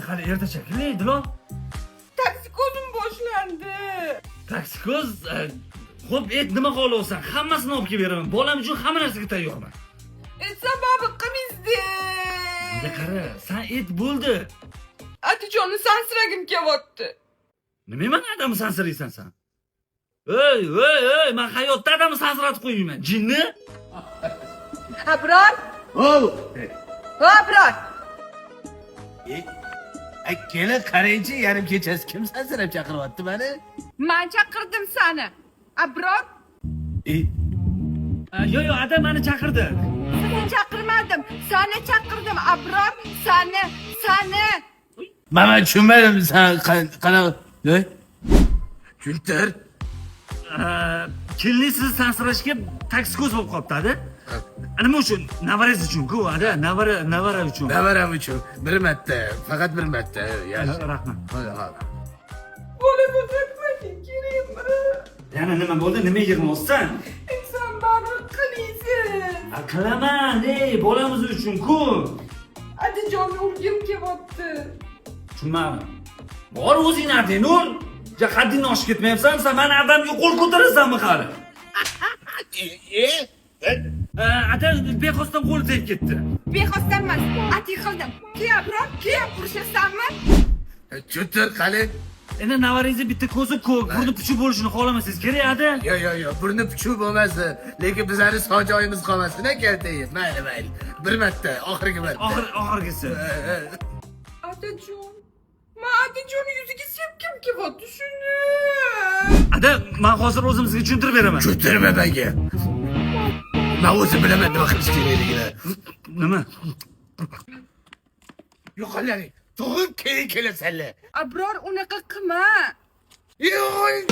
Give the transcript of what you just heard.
Hali erta shekilli, Dilon. Toksikozim boshlandi. Toksikoz, xo'p, et, nima xohlaysan? Hammasini olib kelib beraman. Bolam uchun hamma narsaga tayyorman. Sababi qilmaysiz. Bunga qara, san et bo'ldi. Atajonni sansiragim kelyapti. Nima man odamni sansiraysan san? Ey, ey, ey, man hayotda odamni sansiratib qo'ymayman. Jinni? Abror? Ov! Abror. E, kelin, qarangchi, yarim kechasi kim sansirab chaqiryapti mani? Man chaqirdim sani. Abror, E, Yo'q, yo'q, adam meni chaqirdi. Seni chaqirmadim. Sani chaqirdim, Abror, sani, sani. Man tushunmadim, san qanaqa? Ne? Tushuntir. Kelinlik sizni sansirashga toksikoz bo'lib qolibdi, ada. Nima uchun? Navarangiz uchun-ku, ada, navara, navara uchun. Navaram uchun bir marta, faqat bir marta. Yaxshi. Rahmat. Ha. Bolani qaytmaging kerakmi? Yana nima bo'ldi? Nima yig'layapsan? Sen baribir qilmaysiz. Ha, qilaman, ey, bolamiz uchun-ku. Atajonni urgim kelyapti. Tushunmadim. Bor o'zingni ading ur. Ja haddingni oshib ketmayapsan, sen mani adamga qo'l ko'tarasanmi hali? E, Ata, bexosdan qo'li tegib ketdi. Bexosdan emas, ati qildim. Ke, Abror, ke, urishasanmi? Tushuntir, qani. Endi navarangizni bitta ko'zi ko'k, burni puchuq bo'lishini xohlamasangiz kerak, ada. Yo'q, yo'q, yo'q, burni puchuq bo'lmasin, lekin bizlarni sog' joyimiz qolmasin, aka, mayli, mayli. Bir marta, oxirgi marta. Oxir oxirgisi. Atajon. Man Atajonni yuziga sepkim kelyapti shuni. Ada, men hozir o'zim sizga tushuntirib beraman. Tushuntirma menga. Man o'zim bilaman nima qilish kerakligini. Nima? Yo'qollaring. Tug'ib keyin kelasanlar. Abror, unaqa qilma. Yo'q.